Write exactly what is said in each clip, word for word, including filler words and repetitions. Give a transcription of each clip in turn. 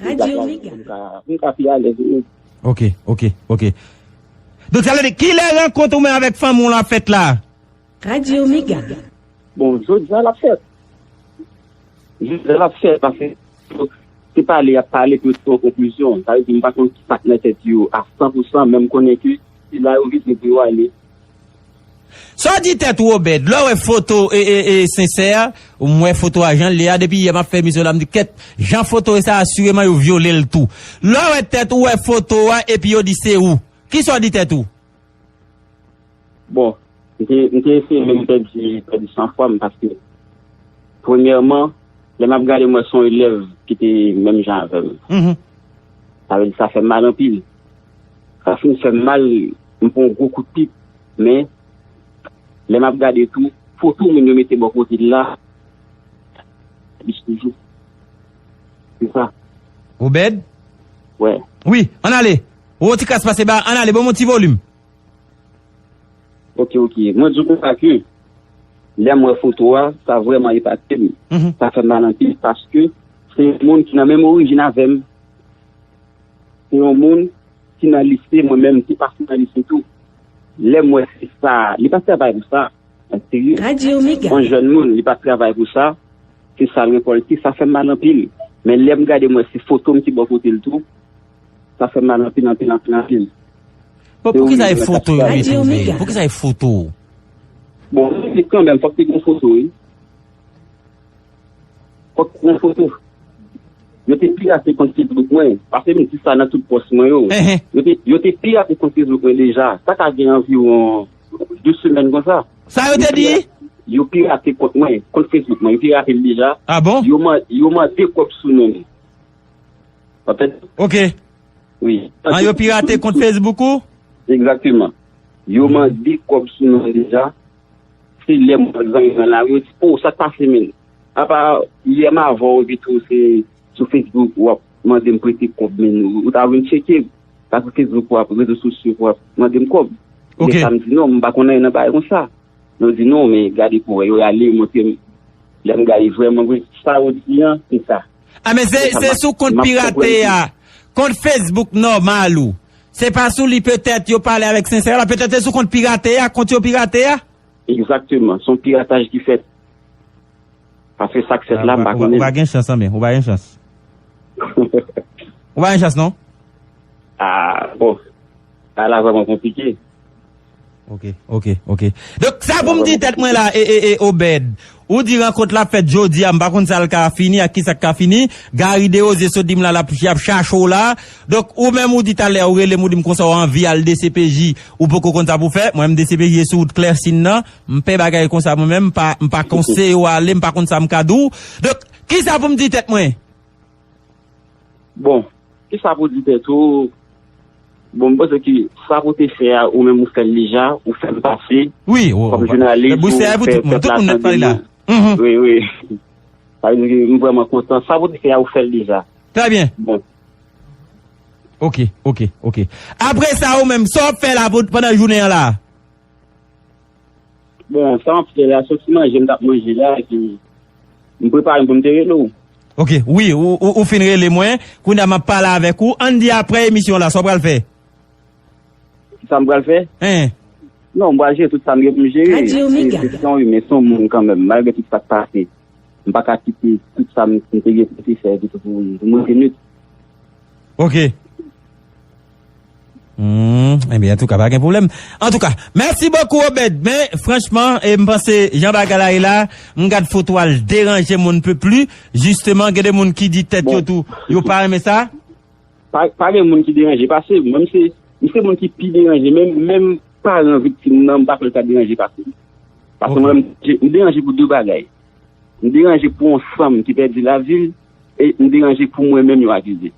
Radyo Mega. Pou m ka, pou m ka pi alèz wi. Ok, ok, ok. Donk, sa vle di, kilè rankont ou menm avèk fanmi w lan ap fèt la? Radyo Mega. Bon, jodi a l ap fèt. Jodi a l ap fèt, paske se pale y ap pale pou yo tire yon konklizyon. Sa vle di, m pa konn ki sa k nan tèt yo a san pou san, men m konnen ke se la yo vize pou yo ale. Sa w di tèt ou, Obed? Lè w wè foto e, e, e, Sensè, m wè foto a jan l ye a, depi yè m ap fè emisyon la, m di, kèt, jan foto e sa, asireman yo vyole l tou. Lè w wè tèt ou, wè foto a, epi yo di se ou. Kisa w di tèt ou? Bon, m te, m te eseye menm pèdi, pèdi sanfwa m, paske, premyèman, lè m ap gade, m wè se yon elèv ki te menm jan avè m. Mhm. Sa vle di, sa fè m mal anpil. Sa fin fè m mal, m pran yon gwo kout pip. Men, lè m ap gade tou, foto moun yo mete bò kote l la, plis toujou. Se sa. Obed? Wè. Wi, ann ale. Ou ti kras pase ba, ann ale, ban m yon ti volim. Ok, ok. Mwen di w konsa ke, lè m wè foto a, sa vrèman epate m. Mhm. Sa fè m mal anpil, paske se yon moun ki nan menm orijin avè m. Se yon moun ki nan lise, mwen menm, m te pase nan lise tou. Lè m wè se sa, li pa travay pou sa, an serye. Radyo Mega. Yon jèn moun, li pa travay pou sa, se sa l rekòlte, sa fè m mal anpil. Men lè m gade, m wè se foto m ki bò kote l tou, sa fè m mal anpil, anpil, anpil, anpil. Bon, poukisa e foto yo mete w, Obed? Poukisa e foto? Bon, men kanmenm, fòk te gen foto, wi. Fòk te gen foto. Yo te pirate kont Facebook mwen, paske m di sa nan tout pòs mwen yo. Enhen. Yo te, yo te pirate kont Facebook mwen deja. Sa ka gen anviwon de semèn konsa. Sa yo te di? Yo pirate kont mwen, kont Facebook mwen, yo pirate l deja. Ah bon? Yo man-, yo mande kòb sou non m. Anfèt, ok. Wi. An, yo pirate kont Facebook ou? Egzakteman. Yo mande kòb sou non deja. Se lè m wè zanmi mwen la, yo di, "O, sa k pase, menn? Apa, yè m avè w, epi tou, se sou Facebook w ap mande m prete kòb, menn. Ou, ou ta vin tcheke m. Pa sou Facebook w ap, rezo sosyo w ap mande m kòb." Ok. Men sa m di, "Non, m pa konn anyen nan bagay konsa." Yo di, "Non, men gade pou wè." Yo ale, yo montre m. Lè m gade vrèman vre, sa yo di an, se sa. Ah, men se, se sou kont pirate a, kont Facebook nòmal ou. Se pa sou li petèt yo pale avèk Sensè la, petèt se sou kont pirate a, kont yo pirate a. Egzakteman, se yon pirataj ki fèt. Paske sa k fèt la, m pa konnen. Ou pa gen chans, anben, ou pa gen chans. Ou pa gen chans, non? Ah, bon. Sa la vrèman konplike. Ok, ok, ok. Donk, sa pou m di tèt mwen la, e, e, e, Obed. Ou di rankont la fèt jodi a, m pa konn sa l ka fini, ak ki sa k ka fini. Gary Desrosiers sot di m la, l ap, y ap chache w la. Donk, ou menm ou di talè, ou rele m, ou di m konsa, ou anvi al D C P J, ou poko konn sa pou fè. Mwen menm D C P J e sou wout Klèsin nan. M pè bagay konsa mwen menm, m pa, m pa konseye w ale, m pa konn sa m ka di w. Donk, ki sa pou m di tèt mwen? Bon, ki sa pou di tèt ou? Bon, m panse ke sa pou te fè a, ou menm ou fè l deja, ou fè l pase. Wi, kòm jounalis, ou fè pèp la tande nou. Mhm. Wi, wi. Sa vle di ke m vrèman kontan. Sa pou te fè a, ou fè l deja. Trè byen. Bon. Ok, ok, ok. Apre sa, ou menm, sa w ap fè la pou, pandan jounen an la? Bon, sa m ap fè la, se yon ti manje m t ap manje la, epi m prepare m pou m te rele w. Ok, wi, ou, ou, ou fin rele mwen, kounye a m ap pale avèk ou. Ann di apre emisyon la, sa w pral fè? Sa m pral fè? Hein? Non, m pral jere tout sa m gen pou m jere. Se, se, se yon imen, se yon moun kanmenm, malgre tout sa k pase. M pa ka kite tout sa m, m te gen pou m te fè, epi tou pou, pou mwen te nwit. Ok. Hmm, ebyen, antouka, pa gen pwoblèm. Antouka, mèsi bokou, Obed. Men, franchman, e, m panse, jan bagay la ye la, m gad foto a, l deranje m, on ne peut plus. Jisteman, gen de moun ki di tèt yo tou, yo pa renmen sa. Pa, pa gen moun ki deranje pase m. Mwen, m se, m se moun ki pi deranje. Menm, menm paran viktim nan, m pa kwè l ta deranje pase m. Paske mwen, m, m deranje pou de bagay. M deranje pou yon fanm ki pèdi lavi l, e m deranje pou mwen menm yo akize.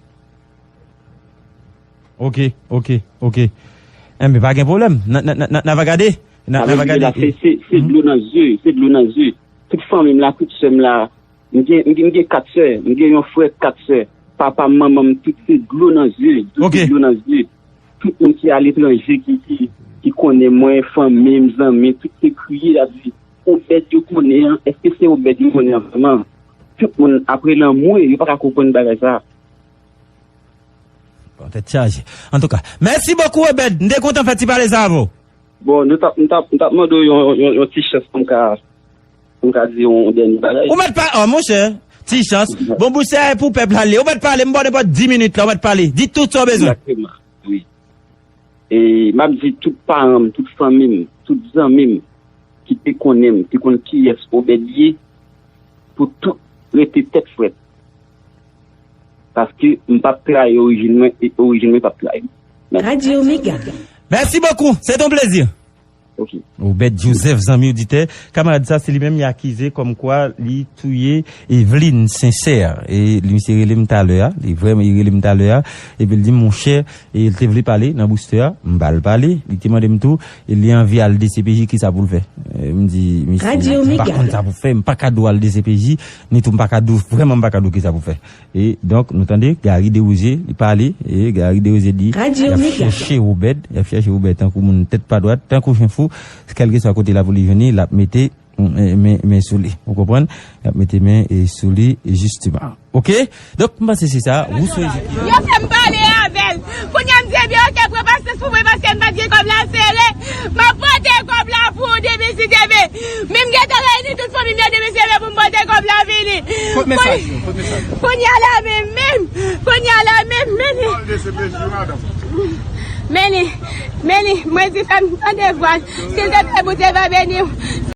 Ok, ok, ok. Enben, pa gen pwoblèm. N a, n a, n a, n a, n a va gade. N a, n a va gade. Se, se, se dlo nan zye, se dlo nan zye. Tout fanmi m la, tout sè m la, m gen, m gen, m gen kat sè, m gen yon frè, kat sè. Papa m, manman m, tout se dlo nan zye, tout se dlo nan zye. Tout moun ki aletranje, ki, ki, ki konnen mwen, fanmi m, zanmi, tout se kriye, y ap di, Obed yo konnen an, èske se Obed yo konnen an vrèman? Tout moun ap rele anmwe, yo pa ka konprann bagay sa. Bon, tèt chaje. Antouka, mèsi bokou, Obed. M te kontan fè ti pale sa avè w. Bon, nou t ap, m t ap, m t ap mande w yon, yon, yon ti chans pou m ka, pou m ka di yon dènye bagay. Ou mèt pa, oh, monchè, ti chans. Bon, boustè a pou pèp la li. Ou mèt pale, m ba w nenpòt dis minit la, ou mèt pale. Di tout sa w bezwen. Egzakteman, wi. E m ap di tout paran m, tout fanmi m, tout zanmi m ki te konnen m, te konn kiyès Obed ye, pou tout rete tèt frèt. Paske m p ap trayi orijin mwen, e orijin mwen p ap trayi m. Mèsi. Radyo Mega. Mèsi bokou, se ton plezi. Ok. Obed Joseph, zanmi oditè, kamarad sa, se li menm y akize kòmkwa li touye Eveline Sincère. E li, misye rele m talè a, li vrèman, li rele m talè a, epi l di m, monchè, e l te vle pale nan boustè a, m ba l pale, li te mande m tou, e li anvi al D C P J, kisa pou l fè? E m di, misye, m pa konn sa pou fè, m pa ka di w al D C P J, ni tou m pa ka di w, vrèman m pa ka di w kisa pou fè. E donk, nou tande, Gary Desrosiers, li pale, e Gary Desrosiers di, y ap chèche Obed, y ap chèche Obed tankou moun tèt pa dwat, tankou chen fou, kèlkeswa kote la pou li jwenn li, l ap mete, mm, men, men sou li. Ou konprann? Y ap mete men, e, sou li, jisteman. Oke? Donk, m panse se sa, Rousseau Ezekiel. Yo fè m pale avè l. Kounye a m di, ebyen, oke, pran pasyans pou mwen paske m pa t gen kòb la sere. M ap pote kòb la pou ou demen si Dye vle. Men m gentan reyini tout fanmi m yo demen si Dye vle pou m pote kòb la vini. Kot mesaj yo? Kot mesaj yo? Kounye a la menm, menm. Kounye a la menm, Meni. Meni, Meni, mwen di fè m tande vwa l. Silteple, Bondye va beni w.